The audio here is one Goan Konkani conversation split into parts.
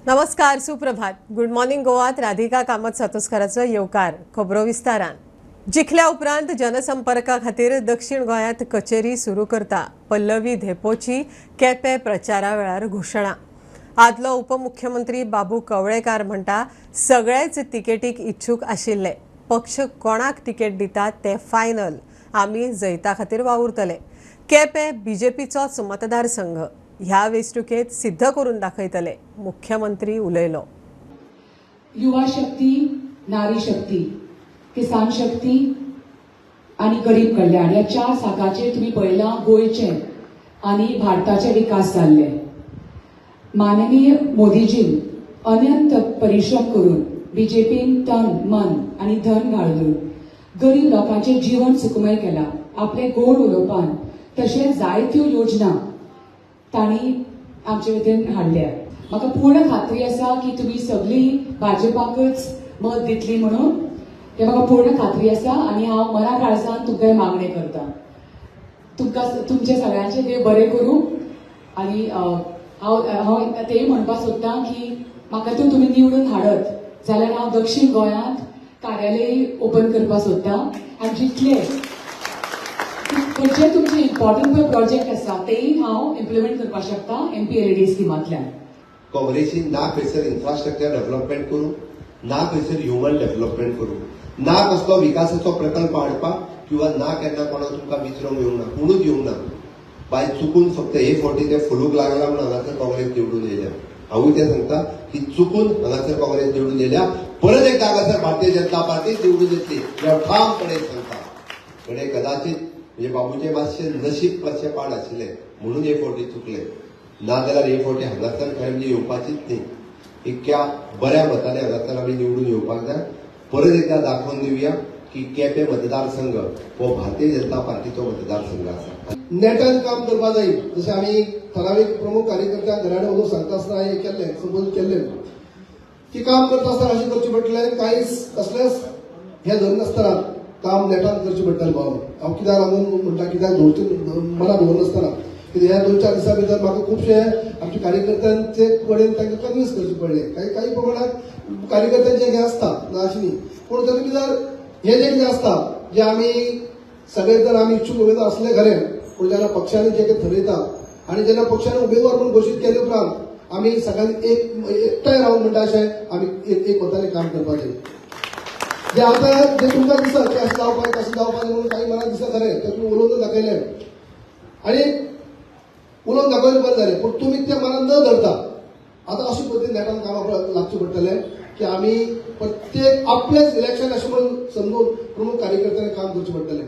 नमस्कार, सुप्रभात. गुड मॉर्निंग गोवात राधिका कामत सातोस्काराचो येवकार. खबरो विस्तारान. जिखल्या उपरांत जनसंपर्का खातीर दक्षिण गोंयांत कचेरी सुरू करता पल्लवी धेंपोची केपें प्रचारा वेळार घोशणा. आदलो उपमुख्यमंत्री बाबू कवळेकार म्हणटा सगळेच तिकेटीक इच्छूक आशिल्ले, पक्ष कोणाक तिकेट दिता ते फायनल, आमी जैता खातीर वावुरतले. केपें बीजेपीचोच मतदारसंघ, ह्या वेंचणुकेत सिद्ध करून दाखयतले, मुख्यमंत्री उलयलो. युवा शक्ती, नारी शक्ती, किसान शक्ती आनी गरीब कल्याण ह्या चार साकाचेर तुमी पळयलां गोंयचें आनी भारताचे विकास जाल्ले. माननीय मोदीजीन अनंत परिश्रम करून बीजेपीन तन मन आनी धन घालून गरीब लोकांचें जीवन सुखमय केलां. आपले गोड उलोवपान तशेंच जायत्यो योजना तांणी आमचे वतीन हाडल्या. म्हाका पूर्ण खात्री आसा की तुमी सगळीं भाजपाकच मत दितली म्हणून, हे म्हाका पूर्ण खात्री आसा आनी हांव मना काळजान तुमकां मागणें करता. तुमकां तुमचे सगळ्यांचे देव बरें करूं. आनी हांव हांव तेय म्हणपाक सोदता की म्हाका तूं तुमी निवडून हाडत जाल्यार हांव दक्षीण गोंयांत कार्यालय ओपन करपाक सोदता आनी जितले खंयचे तुमचे इम्पॉर्टंट पळय प्रोजेक्ट आसा तेय हांव इम्प्लिमेंट करपाक शकता MPLAD स्किमांतल्यान. काँग्रेसीन ना खंयसर इन्फ्रास्ट्रक्चर डेव्हलपमेंट करूं, ना खंयसर ह्युमन डेव्हलपमेंट करूं, ना कसलो विकासाचो प्रकल्प हाडपाक किंवा ना केन्ना कोणाक तुमकां विचारूंक येवंक ना, कोणूच येवंक ना. बाय चुकून फक्त हे फावटी ते फुलूंक लागला म्हणून हांगासर काँग्रेस निवडून येयल्या. हांवूय तें सांगता की चुकून हांगासर काँग्रेस निवडून येयल्या, परत एकदा हांगासर भारतीय जनता पार्टी निवडून येतली हें हांव ठामपणे सांगता. घडये कदाचित म्हणजे बाबूचें मातशें नशीब मातशें पाड आशिल्लें म्हणून हे फावटी चुकले, ना जाल्यार हे फावटी हांगासर खरें म्हणजे येवपाचीच न्ही. इतक्या बऱ्या मतांनी हांगासर आमी निवडून येवपाक जाय. परत एकदा दाखोवन दिवया की केपें मतदारसंघ हो भारतीय जनता पार्टीचो मतदारसंघ आसा. नेटान काम करपाक जाय. जशें आमी ठरावीक प्रमुख कार्यकर्त्यांक घराणे उलोवंक सांगता आसतना हें केल्लें, सपोज केल्लें की काम करता आसतना अशें करचें पडटलें, कांयच कसलेंच हें धरनासतना काम नेटान करचें पडटलें. भाव हांव कित्याक लागून म्हणटा, कित्याक दवरचें मनां दवरनासतना, कित्याक ह्या 2-4 दिसां भितर म्हाका खुबशे आमच्या कार्यकर्त्यांचे कडेन तांकां कन्विन्स करचें पडलें. कांय कांय प्रमाणांत कार्यकर्त्यांचें हें आसता ना अशें न्ही, पूण तातूंत भितर हें जें कितें आसता जें आमी सगळे जर आमी इच्छूक उमेदवार आसले खरें, पूण जेन्ना पक्षांनी जें कितें थरयता आनी जेन्ना पक्षान उमेदवार म्हणून घोशीत केले उपरांत आमी सगळ्यांनी एकठांय रावन म्हणटा अशें आमी एक मतांनी काम करपाचें. जे आतां जे तुमकां दिसत की अशें जावपाक तशें जावपाक म्हणून कांय मनात दिसता खरें, तें तुमी उलोवन दाखयलें आनी उलोवन दाखयलें बरें जालें, पूण तुमी तें मनात न धरता आतां अशे पद्दतीन नेटान कामाक लागचें पडटलें की आमी प्रत्येक आपलेच इलेक्शन अशें म्हणून समजून प्रमुख कार्यकर्त्यांनी काम करचें पडटलें.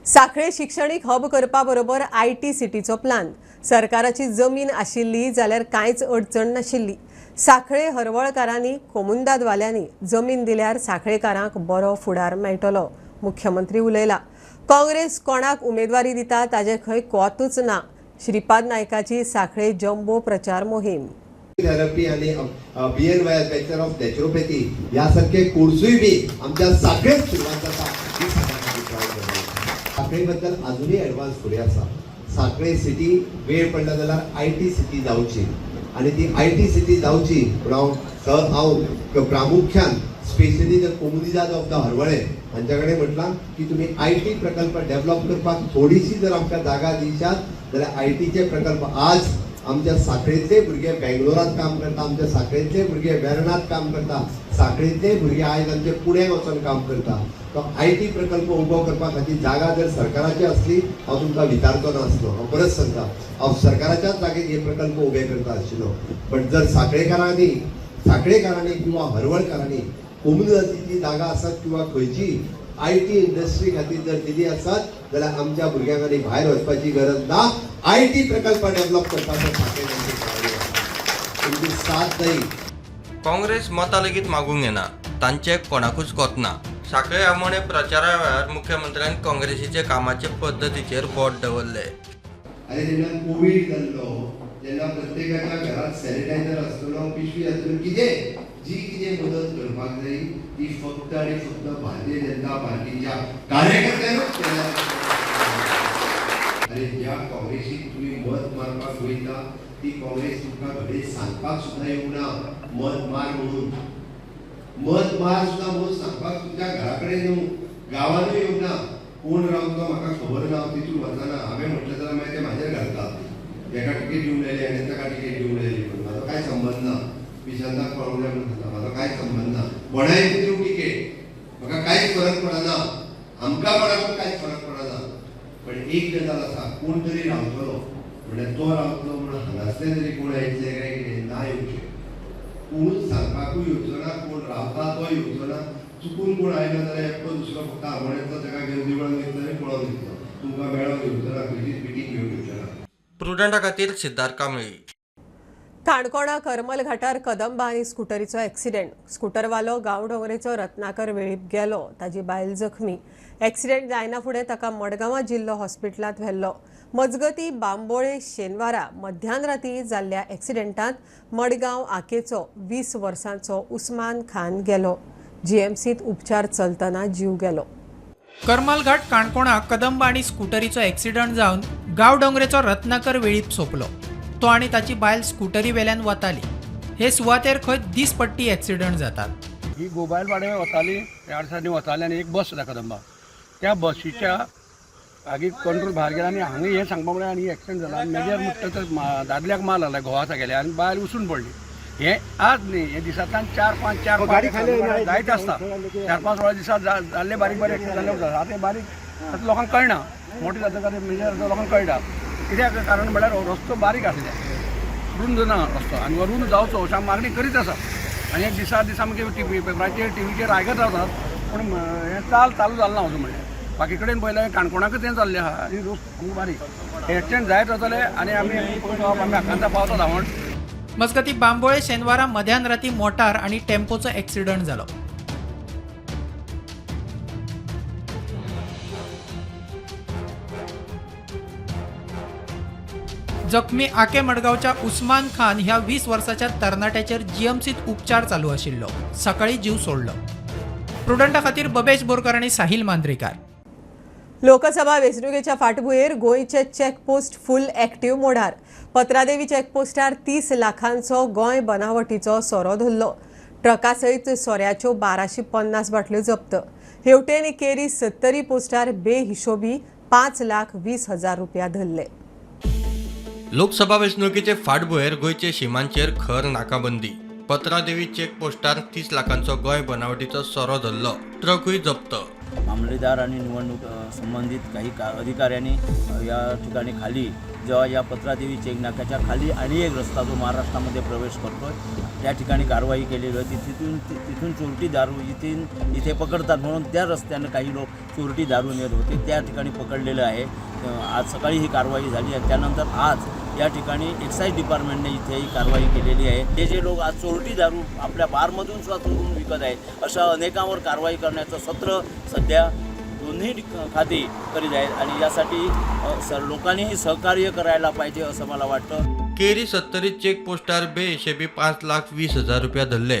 साखळे शिक्षणीक हब करपा बरोबर IT सिटीचो प्लान. सरकाराची जमीन आशिल्ली जाल्यार कांयच अडचण नाशिल्ली. साखळे हरवळकारांनी कोमुंदादवाल्यांनी जमीन दिल्यार साखळेकारांक बरो फुडार मेळटलो, मुख्यमंत्री उलयला. काँग्रेस कोणाक उमेदवारी दिता ताजें खंय कोतूच ना. श्रीपाद नायकाची साखळे जम्बो प्रचार मोहीम. थेरपी आनी BNYS bachelor of naturopathy ह्या सारखे कोर्सूय बी आमच्या साखळेच सुरवात जाता ही साखळे बद्दल अजूनय एडवान्स फुडें आसा. साखळे सिटी वेळ पडला जाल्यार IT city जावची आनी ती IT city जावची पूण हांव प्रामुख्यान स्पेशली जर कोमुनिदाद ऑफ the Harvalem हांच्या कडेन म्हटलां की तुमी IT प्रकल्प डेव्हलप करपाक थोडीशी जर आमकां जागा दिशात जाल्यार आयटीचे प्रकल्प आज आमच्या साखळेंतले भुरगे बेंगलोरांत काम करता, आमच्या साखळेंतले भुरगे वेर्णांत काम करता, साखळेंतले भुरगे आयज आमचे पुण्याक वचून काम करता. तो IT प्रकल्प उबो करपा खातीर जागा जर सरकाराची आसली हांव तुमकां विचारचो नासलो. हांव परत सांगता, हांव सरकाराच्याच जागेर हे प्रकल्प उबे करता आशिल्लो. बट जर साखळेकारांनी किंवा हरवळकारांनी कोमुनिदादीची जागा आसत किंवा खंयची IT industry खातीर जर दिली आसत जाल्यार आमच्या भुरग्यांक आनी भायर वचपाची गरज ना. IT प्रकल्प डेव्हलप करपाचो साखळे तुमची साथ जाय. काँग्रेस मतां लेगीत मागूंक येना, तांचे कोणाकूच कोत ना. साखळे आमोणे प्रचारा वेळार मुख्यमंत्र्यान काँग्रेसीचे कामाचे पद्दतीचेर बोट दवरले. आनी जेन्ना कोवीड जाल्लो तेन्ना प्रत्येकाच्या घरात सॅनिटायझर आसतलो, पिशवी आसतली, कितें जी कितें मदत करपाक जाय ती फक्त आनी फक्त भारतीय जनता पार्टीच्या कार्यकर्त्यांकूच केल्या. आनी ज्या काँग्रेसीक तुमी मत मारपाक वयता ती काँग्रेस तुमकां घडये सांगपाक सुद्दां येवंक ना मत मार म्हणून, मत मार सुद्दां म्हणून सांगपाक तुमच्या घरा कडेन न्हू, गांवानूय येवंक ना. कोण रावतलो म्हाका खबर ना, हांव तितून वचना. हांवें म्हटलें जाल्यार मागीर ते म्हाजेर घालता, हेका टिकेट दिवंक जाय आनी ताका टिकेट दिवंक जाय म्हणून. म्हाजो कांय संबंद ना, विशांताक पळोवंक जाय म्हणून सांगता, म्हाजो कांय संबंद ना. कोणाय दिवं टिकेट, म्हाका कांयच फरक पडना, आमकां कोणाकूच कांयच फरक पडना. पण एक गजाल आसा, कोण तरी रावतलो म्हणल्यार तो रावतलो म्हणून हांगासले तरी कोण येतले काय कितें ना येवचें, कोणूच सांगपाकूय येवचो ना, कोण रावता तो येवचो ना. चुकून कोण आयलो जाल्यार एकटो दुसरो फक्त आमोण्यातलो ताका घेवन देवळान वयतलो आनी पळोवन येतलो, तुमकां मेळोंक येवचो ना, खंयचीच मिटींग घेवंक येवचो ना. प्रुडंटा खातीर सिद्धार्थ कांबळी. काणकोणा करमल घाटार कदंबा आनी स्कुटरीचो एक्सिडेंट. स्कुटरवालो गांवडोंगरेचो रत्नाकर वेळीप गेलो, ताजी बायल जखमी. एक्सिडेंट जायना फुडें ताका मडगांवां जिल्लो हॉस्पिटलांत व्हेल्लो. मजगती बांबोळे शेनवारा मध्यान राती जाल्ल्या एक्सिडेंटांत मडगांव आकेचो 20 वर्सांचो उस्मान खान गेलो. जीएमसींत उपचार चलतना जीव गेलो. करमलघाट काणकोणा कदंबा आनी स्कुटरीचो एक्सिडंट जावन गांवडोंगरेचो रत्नाकर वेळीप सोंपलो. तो आनी ताची बायल स्कुटरी वेल्यान वताली. हे सुवातेर खंय दिसपट्टी एक्सिडंट जातात. ही गोबायल वाडे वताली, ह्या सायडीन वताली आनी एक बस सुद्दां कदंबा, त्या बसीच्या आगी कंट्रोल भायर गेला आनी हांगा हें सांगपा म्हळ्यार आनी एक्सिडंट जाला. आनी मेजर म्हणटा तर दादल्याक माल जाला, घोवा गेले आनी बायल उसून पडली. हें आज न्ही, हें दिसांतल्यान 4 5 4 5 जायत आसता. 4 5 वेळा दिसा जाल्ले बारीक बारीक एक्सिडंट जाल्ले उरता. आतां बारीक आतां लोकांक कळना, मोठे जाता मेजर लोकांक कळटा. कित्याक कारण म्हळ्यार रस्तो बारीक आसले, रुंद ना रस्तो आनी हो रुंद जावचो अशें आमी मागणी करीत आसा. आनी एक दिसा दिसा आमगे टिवी पेपराचेर टिवीचेर आयकत रावतात, पूण हें चाल चालू जालें ना अजून. म्हणल्यार बाकी कडेन पळयल्यार काणकोणाकच हें जाल्लें आहा आनी रोस खूब बारीक एक्सिडंट जायत रावतले आनी आमी आमी आकांता पावता धांवण. मजगती बांबोळे शेनवारा मध्यान राती मोटार आनी टेम्पोचो एक्सिडंट जालो. जखमी आके मडगांवच्या उस्मान खान ह्या 20 वर्साच्या तरणाट्याचेर जीएमसीत उपचार चालू आशिल्लो. सकाळी जीव सोडलो. प्रुडंटा खातीर बबेश बोरकर आनी साहिल मांद्रेकार. लोकसभा वेंचणुकेच्या फाटभुंयेर गोंयचे चेकपोस्ट फुल एक्टिव्ह मोडार. पत्रादेवी चेकपोस्टार 30 लाखांचो गोंय बनावटीचो सोरो धरलो. ट्रका सयत सोऱ्याच्यो 1250 बाटल्यो जप्त. हेवटेन केरी 70 पोस्टार बेहिशोबी 5,20,000 रुपया धरले. लोकसभा वेंचणुकेचे फाटभुंयेर गोंयचे शिमांचेर खर नाकाबंदी. पत्रादेवी चेकपोस्टार 30 लाखांचो गोंय बनावटीचो सोरो धरलो, ट्रकूय जप्त. मामलेदार आणि निवडणूक संबंधित काही अधिकाऱ्यांनी या ठिकाणी खाली जेव्हा या पत्रादेवी चेकनाक्याच्या खाली आणि एक रस्ता जो महाराष्ट्रामध्ये प्रवेश करतो त्या ठिकाणी कारवाई केलेली होती. तिथून चोरटी दारू इथे पकडतात म्हणून त्या रस्त्यानं काही लोक चोरटी दारू नेत होते, त्या ठिकाणी पकडलेलं आहे. आज सकाळी ही कारवाई झाली आणि त्यानंतर आज या ठिकाणी एक्साईज डिपार्टमेंटने इथे ही कारवाई केलेली आहे. ते जे लोक आज चोरटी दारू आपल्या बारमधून सुद्धा चोरून विकत आहेत अशा अनेकांवर कारवाई करण्याचं सत्र सध्या दोन्ही खाती करीत आहेत आणि यासाठी लोकांनीही सहकार्य करायला पाहिजे असं मला वाटतं. केरी 70 चेकपोस्टार बेहिशेबी 5,20,000 रुपया धरले.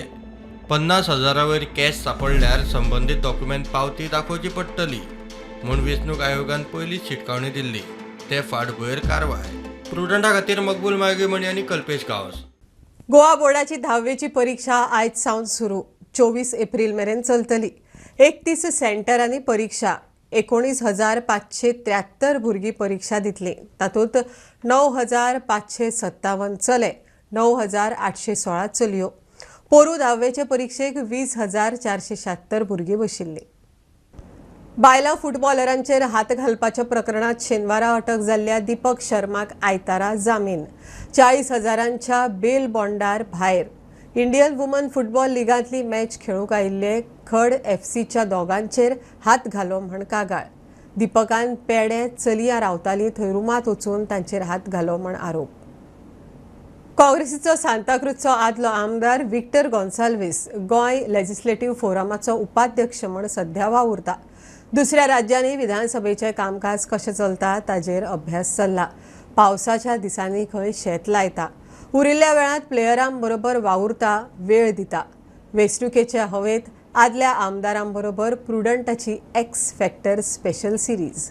50,000 वयर कॅश सापडल्यार संबंदीत डॉक्युमेंट पावती दाखोवची पडटली म्हूण वेंचणूक आयोगान पयलींच शिटकावणी दिल्ली. ते फाटभुंयेर कारवाय. प्रुडंटा खातीर मकबूल मागीमणी आनी कल्पेश गांवस. गोवा बोर्डाची 10वेची परीक्षा आयज सावन सुरू. 24 एप्रील मेरेन चलतली. 31 सेंटरांनी परीक्षा. 19,573 भुरगीं परीक्षा दितली. तातूंत 9,557 चले, 9,816 चलयो. पोरू 10वेचे परिक्षेक 20,476 भुरगीं बशिल्लीं. बायलां फुटबॉलरांचेर हात घालपाच्या प्रकरणात शेनवारा अटक जाल्ल्या दीपक शर्माक आयतारा जामीन. 40,000 बेल बॉन्डार भायर. इंडियन वुमन फुटबॉल लिगांतली मॅच खेळूंक आयिल्ले खड एफसीच्या दोगांचेर हात घालो म्हण कागाळ. दीपकान पेडे चलयां रावताली थंय रुमांत वचून तांचेर हात घालो म्हण आरोप. काँग्रेसीचो सांताक्रूजचो आदलो आमदार विक्टर गोन्साल्वीस गोंय लेजिस्लेटिव्ह फोरमाचो उपाध्यक्ष म्हण सध्या वावुरता. दुसऱ्या राज्यांनी विधानसभेचें कामकाज कशें चलता ताजेर अभ्यास चल्ला. पावसाच्या दिसांनी खंय शेत लायता, उरिल्ल्या वेळांत प्लेयरां बरोबर वावुरता, वेळ दिता. वेंचणुकेचे हवेंत आदल्या आमदारां बरोबर प्रुडंटाची X factor special series.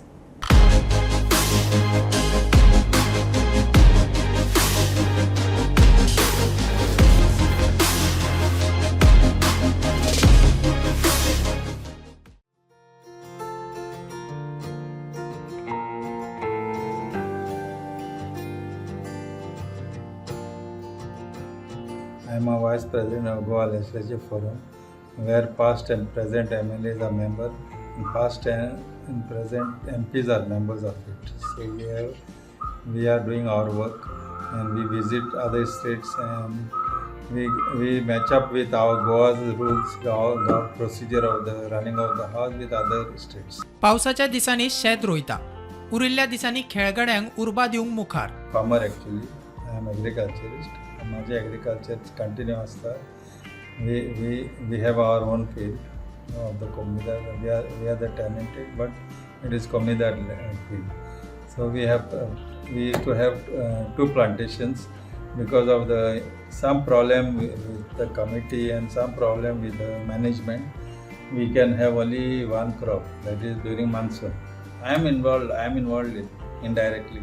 I am a Vice President of Goa Legislative Forum, where past and present MLAs are member and past and present MPs are members of it. So we are doing our work and we visit other states and we match up with our Goa's rules, Goa procedure of the running of the house with other states. पावसाच्या दिसांनी शेत रोयता, उरिल्ल्या दिसांनी खेळगड्यांक उर्बा दिवंक मुखार. Farmer actually. I am agriculturist. माझे agriculture continue आसता. We have our own field of the comunidad. We are the tenanted, but it is comunidad field. So we used to have two plantations. Because of the some problem with the committee and some problem with the management, we can have only one crop, that is during monsoon. I am involved in indirectly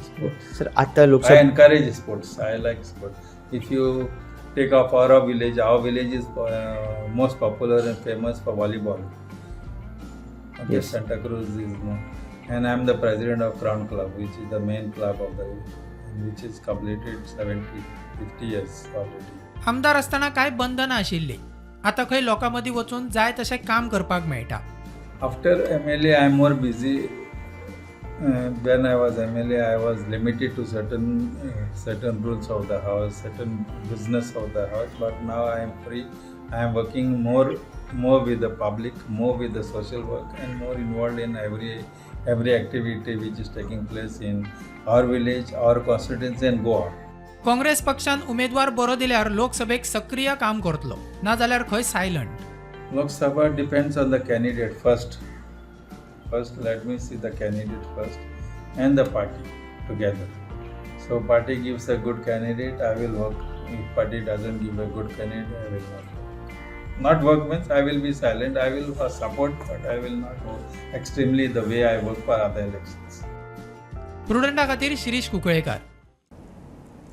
sports. Sir, आता I Lok Sabha encourage sports. I like sports. If you take off our village is most popular and famous for volleyball. Okay, Santa Cruz is more. And I am the president of Crown Club, which is the main club of the, which is completed 70, 50 years already. आमदार आसतना कांय बंधनां आशिल्लीं, आतां खंय लोकां मदीं वचून जाय तशें काम करपाक मेळटा. After MLA, I am more busy. When I was MLA, I was limited to certain rules of the house, certain business of the house. But now I am free. I am working more with the public, more with the social work, and more involved in every activity which is taking place in our village, our constituency, and Goa. Congress पक्षान उमेदवार बरो दिल्यार लोकसभेक सक्रीय काम करतलो, नाजाल्यार खंय silent. Lok Sabha depends on the candidate first. First, let me see the candidate first and the party together. So, party gives a good candidate, I will work. If party doesn't give a good candidate, I will not work. Not work means I will be silent, I will support, but I will not work extremely the way I work for other elections. प्रुडंटा खातीर शिरीष कुंकळेकार.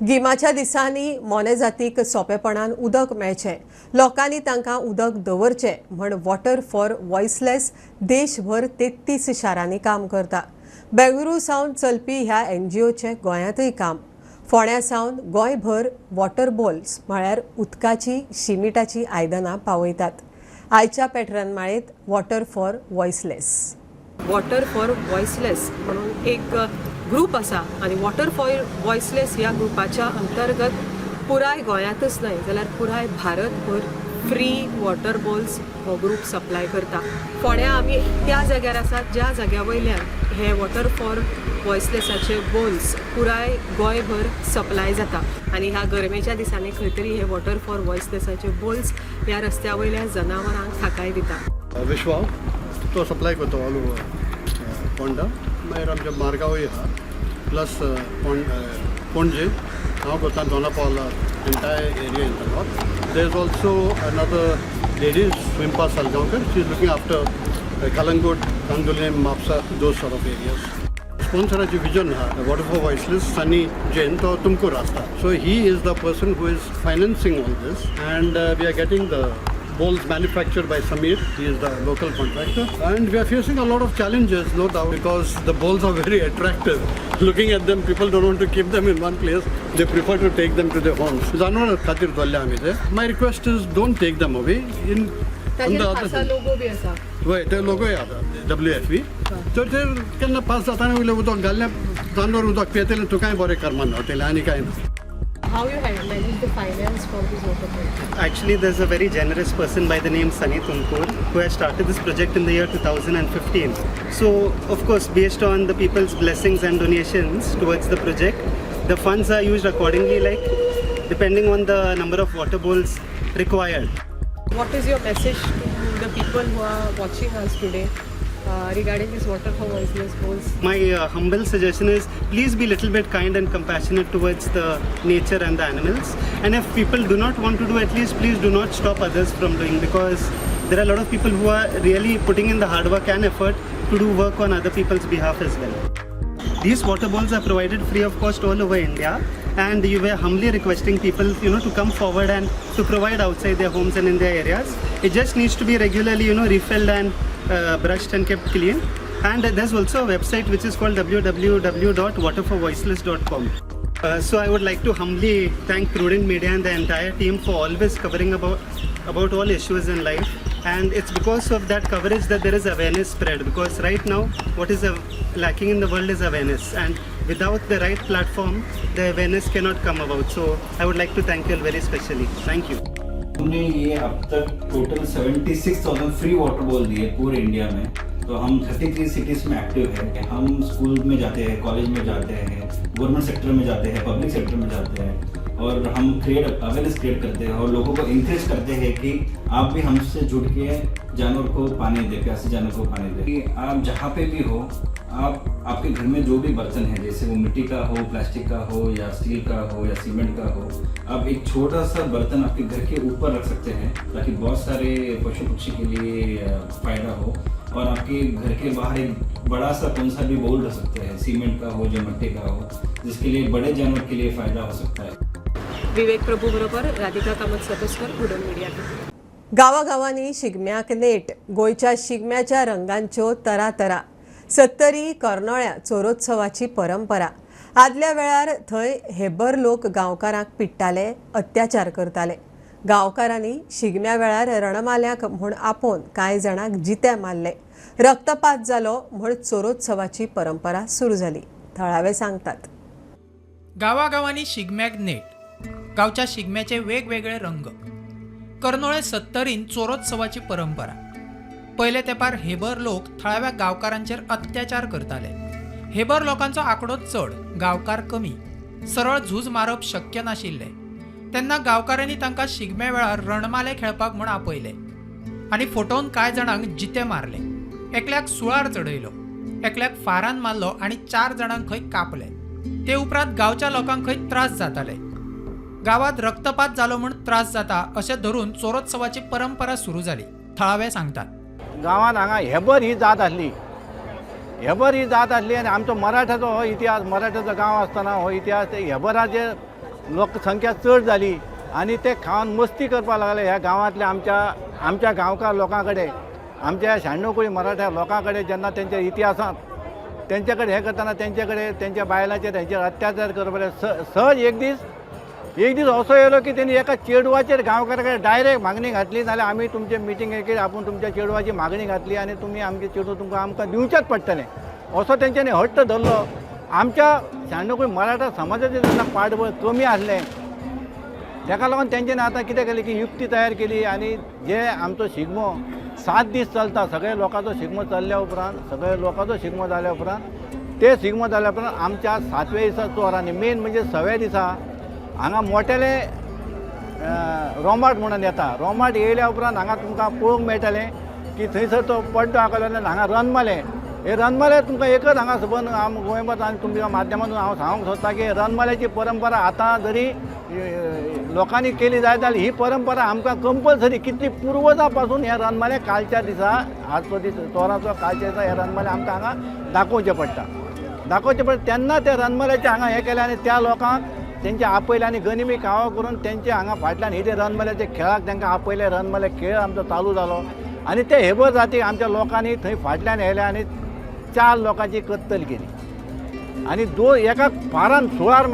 गिमाच्या दिसांनी मोने जातीक सोंपेपणान उदक मेळचें, लोकांनी तांकां उदक दवरचें म्हण वॉटर फॉर वॉयसलेस देशभर 33 शारांनी काम करता. बेंगळुरू सावन चलपी ह्या एनजीओचें गोंयांतय काम. फोंड्या सावन गोंयभर वॉटर बोल्स म्हळ्यार उदकाची शिमिटाची आयदनां पावयतात. आयच्या patron माळेंत water for voiceless. Water for voiceless म्हणून एक ग्रूप आसा आनी वॉटर फॉर वॉयसलेस ह्या ग्रुपाच्या अंतर्गत पुराय गोंयांतच न्हय जाल्यार पुराय भारतभर फ्री वॉटर बोल्स हो ग्रूप सप्लाय करता. फोंड्या आमी त्या जाग्यार आसात ज्या जाग्या वयल्यान हे वॉटर फॉर वॉयसलेसाचे बोल्स पुराय गोंयभर सप्लाय जाता आनी ह्या गरमेच्या दिसांनी खंय तरी हे वॉटर फॉर वॉयसलेसाचे बोल्स ह्या रस्त्या वयल्या जनावरांक थाकाय दिता. विश्वा तो सप्लाय करता ऑल ओवर पोंडा, मागीर आमच्या मारगांवूय आहा, प्लस पणजे हांव करता Dona Paula entire area in the north. There is also another lady, Swimpa Salgaonkar. She is looking after Calangute, Candolim, Mapusa, those sort of areas. स्पॉन्सराचे vision आहा water for voiceless, Sunny Jain, तो तुमकूर आसता. So he is the person who is financing all this and we are getting the bowls manufactured by Samir. He is the local contractor. And we are facing a lot of challenges, no doubt, because the bowls are very attractive. Looking at them, people don't want to keep them in one place. They prefer to take them to their homes. जानवर खातीर दवरले आमी ते. My request is don't take them away. In on the other hand, logo बी आसा. वय, ते लोगोय आसा डब्ल्यू एफ व्ही. तर ते केन्ना पास जाताना वयलें उदक घाल्लें, जानवर उदक पियेतलें, तुकाय बरें कर्मान गावतलें आनी कांय ना. How you manage the finance for this water project? Actually, there's a very generous person by the name Sunny Tumkur who has started this project in the year 2015. So, of course, based on the people's blessings and donations towards the project, the funds are used accordingly, like depending on the number of water bowls required. What is your message to the people who are watching us today regarding this water for voiceless bowls? My humble suggestion is please be little bit kind and compassionate towards the nature and the animals. And if people do not want to do, at least please do not stop others from doing, because there are a lot of people who are really putting in the hard work and effort to do work on other people's behalf as well. These water bowls are provided free of cost all over India, and you were humbly requesting people to come forward and to provide outside their homes and in their areas. It just needs to be regularly refilled and brushed and kept clean. And there's also a website which is called www.waterforvoiceless.com. So I would like to humbly thank Prudent Media and the entire team for always covering about all issues in life. And it's because of that coverage that there is awareness spread. Because right now, what is lacking in the world is awareness. And without the right platform, the awareness cannot come about. So I would like to thank you all very specially. Thank you. हमने ये अब तक टोटल 76,000 फ्री वाटर बॉल दिए पूरे इंडिया में। तो हम 33 सिटीज़ में एक्टिव है। हम स्कूल में जाते हैं, कॉलेज में जाते हैं, गवर्नमेंट सेक्टर में जाते हैं, पब्लिक सेक्टर में जाते हैं और हम क्रिएट अवेयरनेस क्रिएट करते हैं और लोगों को इंकरेज करते हैं कि आप भी हमसे जुड़ के जानवर को पानी दें, प्यासे जानवर को पानी दें। कि आप जहाँ पे भी हो, आप आपके घर में जो भी बर्तन है, जैसे वो मिट्टी का हो, प्लास्टिक का हो या स्टील का हो या सीमेंट का हो, आप एक छोटा सा बर्तन आपके घर के ऊपर रख सकते हैं ताकि बहुत सारे पशु पक्षी के लिए फ़ायदा हो। और आपके घर के बाहर एक बड़ा सा कौन सा भी बाउल रख सकते हैं, सीमेंट का हो या मट्टी का हो, जिसके लिए बड़े जानवर के लिए फ़ायदा हो सकता है। विवेक प्रभू बरोबर राधिका कामत सतोस्कर, प्रुडंट मीडिया। गांवागांवांनी शिगम्याक नेट। गोंयच्या शिगम्याच्या रंगांच्यो तरातरा। सत्तरी कर्नोळ्या चोरोत्सवाची परंपरा। आदल्या वेळार थंय हेबर लोक गांवकारांक पिडटाले, अत्याचार करताले। गांवकारांनी शिगम्या वेळार रणमाल्याक म्हूण आपोवन कांय जाणांक जिते मारले। रक्तपात जालो म्हूण चोरोत्सवाची परंपरा सुरू जाली, थळावे सांगतात। गांवागांवांनी शिगम्याक नेट। गांवच्या शिगम्याचे वेगवेगळे रंग। कर्नोळे सत्तरीन चोरोत्सवाची परंपरा। पयले तेंपार हेबर लोक थळाव्या गांवकारांचेर अत्याचार करताले। हेबर लोकांचो आंकडो चड, गांवकार कमी। सरळ झूज मारप शक्य नाशिल्लें। तेन्ना गांवकारांनी तांकां शिगम्या वेळार रणमाले खेळपाक म्हूण आपयले आनी फटोवन कांय जाणांक जिते मारले। एकल्याक सुळार चडयलो, एकल्याक फारान मारलो आनी 4 जाणांक खंय कापले। ते उपरांत गांवच्या लोकांक खंय त्रास जाताले। गांवांत रक्तपात जालो म्हूण त्रास जाता अशें धरून चोरोत्सवाची परंपरा सुरू जाली, थळावे सांगतात। गांवांत हांगा हेबर ही जात आसली, हेबर ही जात आसली आनी आमचो मराठ्याचो हो इतिहास, मराठ्याचो गांव आसतना हो इतिहास, ते हेबराचे लोकसंख्या चड जाली आनी ते खावन मस्ती करपाक लागले। ह्या गांवांतल्या आमच्या आमच्या गांवकार लोकां कडेन, आमच्या 96 कोटी मराठ्या लोकां कडेन जेन्ना तेंच्या इतिहासांत तेंचे कडेन हें करतना तेंचे कडेन तेंच्या बायलांचेर तेंचेर अत्याचार करपाक सहज एक दीस असो येयलो की तेणी एका चेडवाचेर गांवकारा कडेन डायरेक्ट मागणी घातली, नाल्यार आमी तुमचे मिटींगेक आपूण तुमच्या चेडवाची मागणी घातली आनी तुमी आमचे चेडूं तुमकां आमकां दिवचेंच पडटलें असो तेंच्यांनी हट्ट धरलो। आमच्या 96 कोटी मराठा समाजाचें जेन्ना पाठबळ कमी आसलें तेका लागून तेंच्यांनी आतां कितें केलें की युक्ती तयार केली आनी जे आमचो शिगमो 7 दीस चलता, सगळे लोकांचो शिगमो चल्ल्या उपरांत, सगळे लोकांचो शिगमो जाल्या उपरांत, ते शिगमो जाल्या उपरांत आमच्या 7व्या दिसा चोरांनी मेन म्हणजे 6व्या दिसा हांगा मोटेले रोमाट म्हणून येता। रोमाट येयल्या उपरांत हांगा तुमकां पळोवंक मेळटलें की थंयसर तो पड्डो आसलो, हांगा रणमाले, हे रणमाले तुमकां एकच हांगा सबंद गोंयभर आनी तुमच्या माध्यमांतून हांव सांगूंक सोदता की रणमाल्याची परंपरा आतां जरी लोकांनी केली जायत जाल्यार ही परंपरा आमकां कंपल्सरी कितली पुर्वजां पासून हे रणमाले कालच्या दिसा, आजचो दीस चोराचो कालच्या दिसा हे रणमाले आमकां हांगा दाखोवचें पडटा, दाखोवचें पडटा। तेन्ना त्या रणमाल्याचें हांगा हें केलें आनी त्या लोकांक तेंचे आपयले आनी गनिमी कावा करून तेंचे हांगा फाटल्यान हे रणमाल्याच्या खेळाक तांकां आपयले। रणमाले खेळ आमचो चालू जालो आनी ते हेबर जातीक आमच्या लोकांनी थंय फाटल्यान येयले आनी 4 लोकांची कत्तल केली आनी एकाक फारान सुळार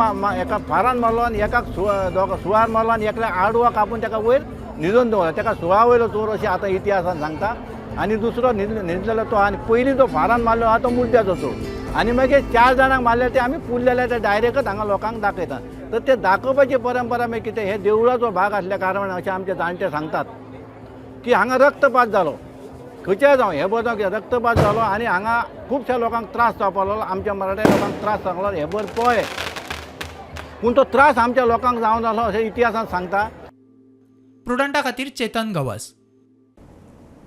एका फारान मारलो आनी एकाक सुळार मारलो आनी एकल्या आडवा कापून ताका वयर न्हिदोवन दवरलो। ताका सुळा वयलो चोर अशें आतां इतिहासान सांगता आनी दुसरो न्हिदलेलो तो, आनी पयलीं जो फारान मारलो आहा तो मुड्ड्याचो चोर आनी मागीर 4 जाणांक मारले ते आमी पुरलेले ते डायरेक्टच हांगा लोकांक दाखयतात। तर ते दाखोवपाची परंपरा मागीर कितें, हे देवळाचो भाग आसल्या कारणान अशें आमचे जाणटे सांगतात की हांगा रक्तपात जालो, खंयच्याय जावं हेबर जावं कितें रक्तपात जालो आनी हांगा खुबश्या लोकांक त्रास जावपाक लागलो, आमच्या मराठ्या लोकांक त्रास जावंक लागलो, हेबर पळय पूण तो त्रास आमच्या लोकांक जावन आसलो अशें इतिहासान सांगता। प्रुडंटा खातीर चेतन गवास।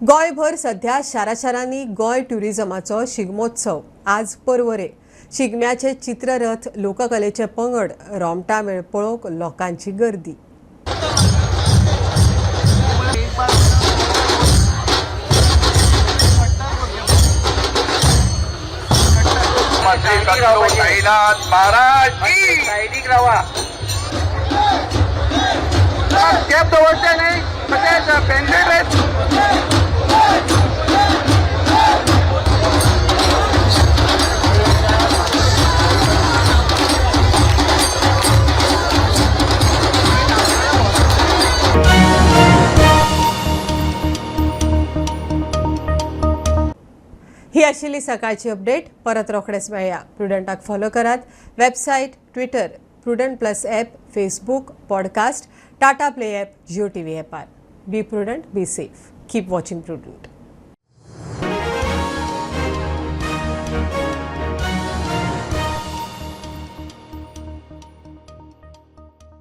गोंयभर सध्या शारा शारांनी गोंय ट्युरिझमाचो शिगमोत्सव आज परवरे। शिगम्याचे चित्ररथ, लोककलेचे पंगड, रोमटा मेळ पळोवंक लोकांची गर्दी। आशिल्ली सकाळची अपडेट. परत रोखडेच मेळया. प्रुडंटाक फॉलो करात. Website, Twitter, Prudent plus app, Facebook, podcast, Tata Play app, Jio TV ॲपार. Be prudent, be safe, keep watching Prudent.